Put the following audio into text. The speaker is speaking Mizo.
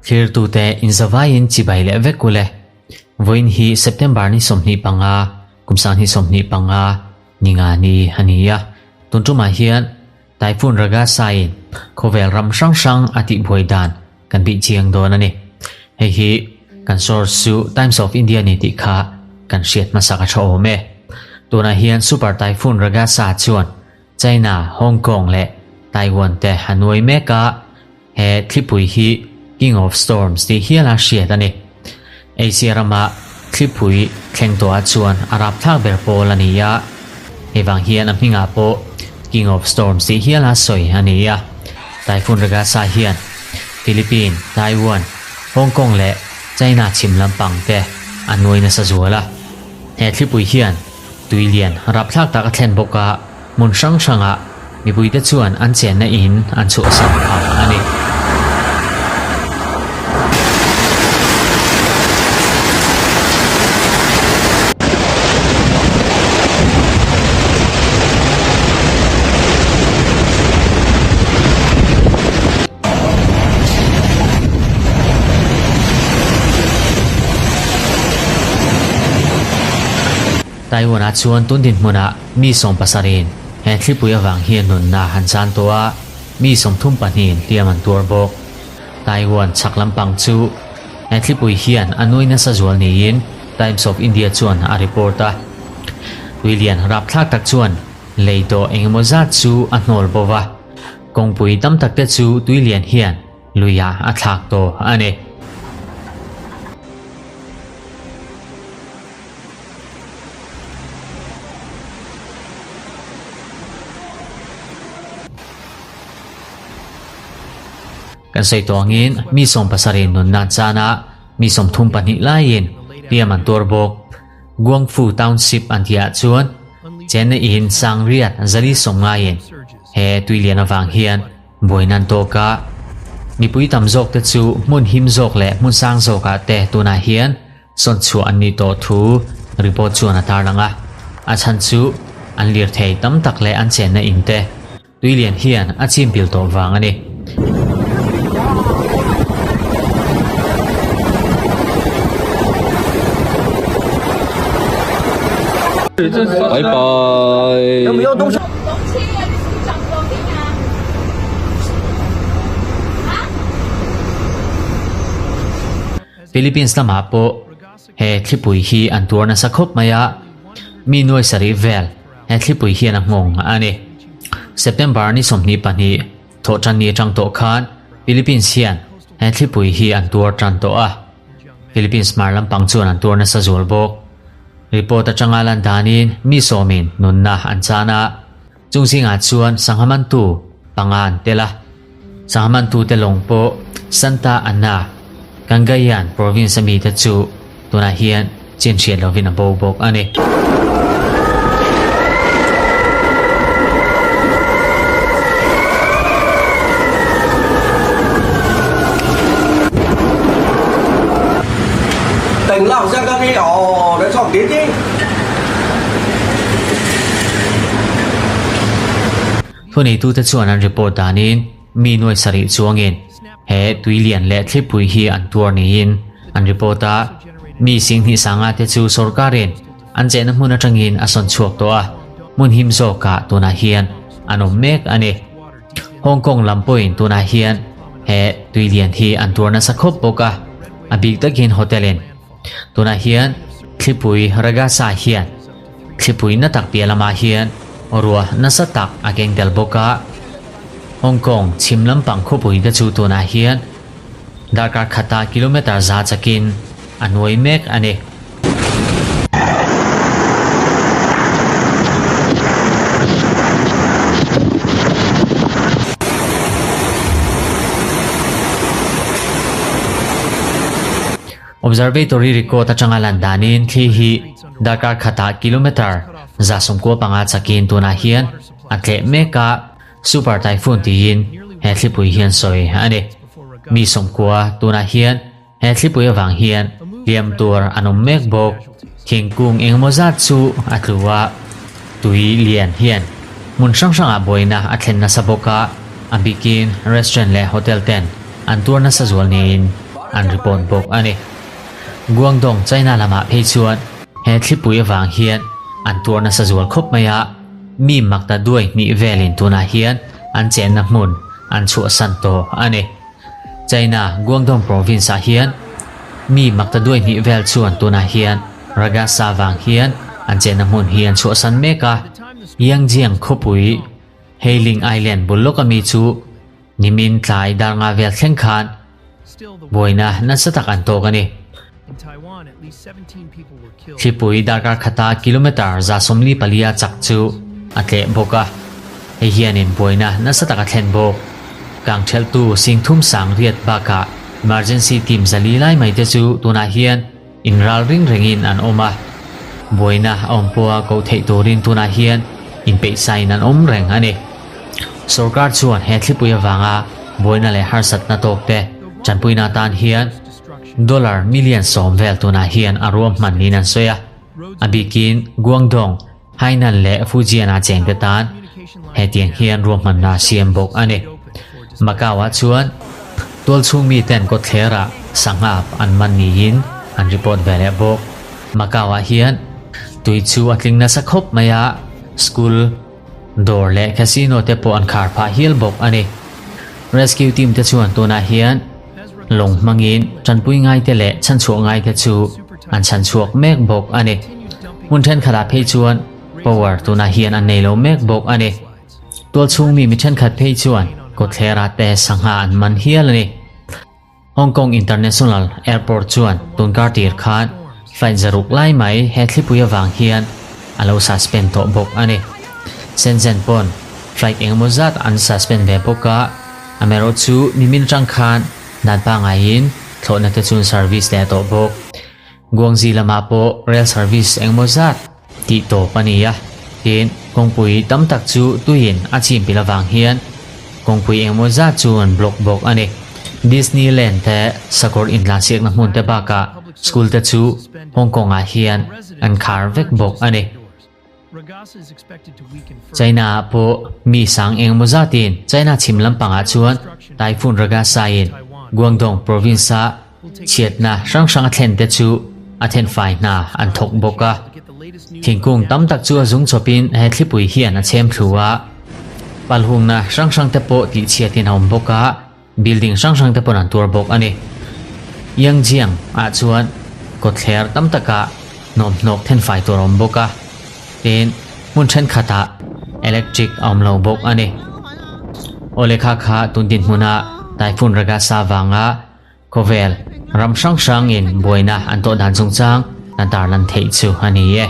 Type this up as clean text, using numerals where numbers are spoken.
Thlirtute inzavaiin chibai leh vek ule. Vawiin hi September ni 25, kum 2025, ni nga ni a ni a. Tun tumah hian Typhoon Ragasa-in khawvel ram hrang hrang a tihbuai dan kan bih chiang dawn a ni. Hei hi kan source chu Times of India ni tih kha kan hriat hmasak a tha awm e. Tunah hian Super Typhoon Ragasa chuan China, Hong Kong leh Taiwan te a nuai mek a, he thlipui hi King of Storms tih hial a hriat a ni. Asia rama thlipui thleng tawhah chuan a rapthlak ber pawl a ni a, hei vang hian a hmingah pawh King of Storms tih hial a sawi a ni a. Typhoon Ragasa hian Philippine, Taiwan, Hong Kong leh China chhim lampang te a nuai nasa zual a. He thlipui hian tui lian rapthlak tak a thlen bawk a, hmun hrang hrangah mipuite chuan an chenna in an chhuahsan phah a ni. Taiwan-ah chuan tun dinhmunah mi sawmpasarihin he thlipui avang hian nunna an chan tawh a, mi 32in hliam an tuar bawk. Taiwan chhak lampang chu he thlipui hian a nui nasa zual niin Times of India chuan a report a. Tuilian rapthlak tak chuan lei dawh engemaw zat chu a hnawl bo va, kawngpui tam tak te chu tuilian hian luiah a thlak tawh a ni. Kan sawi tawh angin mi 70 nunna chana mi 32 laiin hliam an tuar bawk. Guangfu Township an tihah chuan chenna in sangriat zali sawm ngaiin he tuilian avang hian buaina an tawk a. Mipui tam zawk te chu hmun him zawk leh hmun sang zawkah te tunah hian sawn chhuah an nih tawh thu report chuan a tarlang a. A chhan chu an lirthei tam tak leh an chenna in te tuilian hian a chim pil tawh vang a ni. Bye bye. Philippines lamah pawh he thlipui hi an tuar nasa khawp mai a, mi nuai sarih vel he thlipui hian a nghawng a ni. September ni 22 thawh tan ni atang tawh khan Philippines hian he thlipui hi an tuar tan tawh a, Philippines hmar lampang chuan an tuar nasa zual bawk. Report atanga lan danin mi sawmin nunna an chan a, chung zingah chuan sangha mantu panga an tel a. Sangha mantute lawng pawh Santa Ana, Cagayan province a mite chu tunah hian chin hriat lovin a bo bawk a ni. Thuneitute chuan an report danin mi nuai sarih chuangin he tui lian leh thlipui hi an tuar niin an report a. Mi singhnih sanga te chu sorkarin an chenna hmun atangin a sawn chhuak tawh a, hmun him zawkah tunah hian an awm mek a ni. Hong Kong lam pawhin tunah hian he tui lian hi an tuar nasa khawp bawk a, a bik takin hotel-in. Tunah hian thlipui Ragasa hian thlipui na tak piah lamah hian ruah nasa tak a keng tel bawk a. Hong Kong chhim lampang khawpui te chu tunah hian darkar khata kilometre za chakin a nuai mek a ni. Observatory record atanga lan danin thli hi darkar khatah kilometre 95 chakin tunah hian a tleh mek a, super typhoon tiin he thlipui hian sawi a ni. Mi 90 tunah hian he thlipui avang hian hliam tur an awm mek bawk. Thingkung engemaw zat chu a tlu a, tui lian hian hmun hrang hrangah buaina a thlen nasa bawk a. A bikin restaurant leh hotel ten an tuar nasa zual niin an report bawk a ni. Guangdong, China lamah phei chuan he thlipui avang hian an tuar nasa zual khawp mai a, mi makta duai hnih velin tunah hian an chenna hmun an chhuahsan tawh a ni. China, Guangdong province ah hian mi makta duai hnih vel chuan tunah hian Ragasa vang hian an chenna hmun hi an chhuahsan mek a, Yangjiang khawpui Hailing Island bul lawk ami chu nimin tlai dar nga vel thleng khan buaina nasa tak an tawk a ni. Thlipui darkar khata kilometre 144 a chak chu a tleh bawk a, hei hianin buaina nasa tak a thlen bawk. Kangthelhtu singthum sang riat bakah emergency team 400 lai mai te chu tunah hian inral ring rengin an awm a, buaina a awm pawha koh theih turin tunah hian inpeihsain an awm reng a ni. Sorkar chuan he thlipui avanga buaina leh harsatna tawkte tanpuina atan hian Dollar million 10 vel tunah hian a ruam hman niin an sawi a, a bikin Guangdong, Hainan leh Fujian-a chengte tan hetiang hian ruahmanna a siam bawk a ni. Macau-ah chuan tualchhung miten kawtthlerah sangha an man niin an report ve leh bawk. Macau-ah hian tui chu a tling nasa khawp mai a, school, dawr leh casino te pawh an khar phah hial bawk a ni. Rescue team te chuan tunah hian Lawng hmangin tanpui ngaite leh chhanchhuah ngaite chu an chhanchhuak mek bawk a ni. Hmun thenkhatah phei chuan power tunah hian an nei lo mek bawk a ni. Tualchhung mi mi thenkhat phei chuan kawtthlerah te sangha an man hial a ni. Hong Kong International Airport chuan tunkar tir khan flight 600 lai mai he thlipui avang hian a lo suspend tawh bawk a ni. Shenzhen pawn flight engemaw zat an suspend ve bawk a. Amaherawh chu nimin atang khan dan pangaiin thlawhna te chuan service leh a tawh bawk. Guangxi lamah pawh rail service engemaw zat tih tawp a ni a, tin kawngpui tam tak chu tuiin a chim pil avang hian kawngpui engemaw zat chu an block bawk a ni. Disneyland te sakawr intlansiakna hmun te bakah school te chu Hong Kong ah hian an khar vek bawk a ni. China ah pawh mi sang engemaw zatin China chhim lampangah chuan Typhoon Ragasa in Guangdong province a chhiatna hrang hrang a thlen te chu a then fai hna an thawk bawk a. Thingkung tam tak chu a zung chawpin he thlipui hian a chhem thlu a, palhungna hrang hrang te pawh tihchhiatin a awm bawk a. Building hrang hrang te pawn an tuar bawk a ni. Yangjiang ah chuan kawtthler tam takah hnawmhnawk thenfai tur a awm bawk a, tin hmun thenkhatah electric a awm lo bawk a ni. Awle kha kha tun dinhmuna Typhoon Ragasa vanga khawvel ram hrang hrangin buaina an tawh dan chungchang kan tarlan theih chu a ni e.